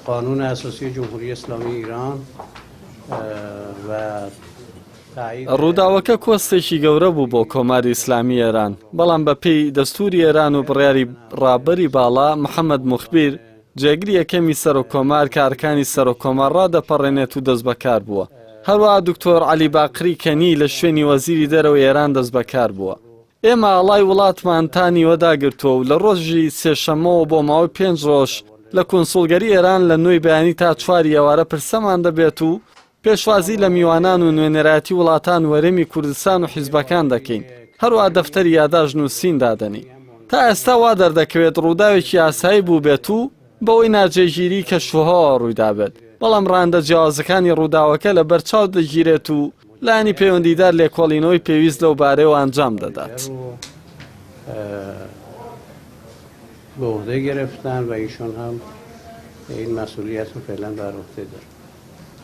قانون اساسی جمهوری اسلامی ایران و ڕووداوەکە کۆستێکی گەورە بوو بۆ کۆماری ئیسلامی ئێران، بەڵام بەپێی دەستووری ئێران و بڕیاری ڕابەری باڵا محەمەد موخبیر، جێگری یەکەمی سەرۆککۆمار کارەکانی سەرۆککۆمار ڕادەپەڕێنێت و دەستبەکار بووە. هەروەها دکتۆر عەلی باقری کەنی لە شوێنی وەزیری دەرەوەی ئێران دەستبەکار بووە. ئێمە ئاڵای وڵاتمان تا نیوە داگرتووە و لە ڕۆژی سێشەممەوە بۆ ماوەی پێنج ڕۆژ لە کونسوڵگەری ئێران لە نۆی بەیانی تا چواری ئێوارە پرسەمان دەبێت و پێشوازی لە میوانان و نوێنەرایەتی وڵاتان و هەرێمی کوردستان و حیزبەکان دەکەین، هەروەها دەفتەری یاداشت نووسین دادەنێین. تا ئێستا وا دەردەکەوێت ڕووداوێکی ئاسایی بووبێت و بەوەی ناجێگیری کەشوهەواوە ڕوویدابێت، بەڵام ڕەهەندە جیاوازەکانی ڕووداوەکە لەبەرچاو دەگیرێت و لایەنی پەیوەندیدار لێکۆڵینەوەی پێویست لەو بارەیەوە ئەنجام دەدات. به عهده گرفتن و ایشون هم این مسئولیت رو فعلا بر عهده دارن.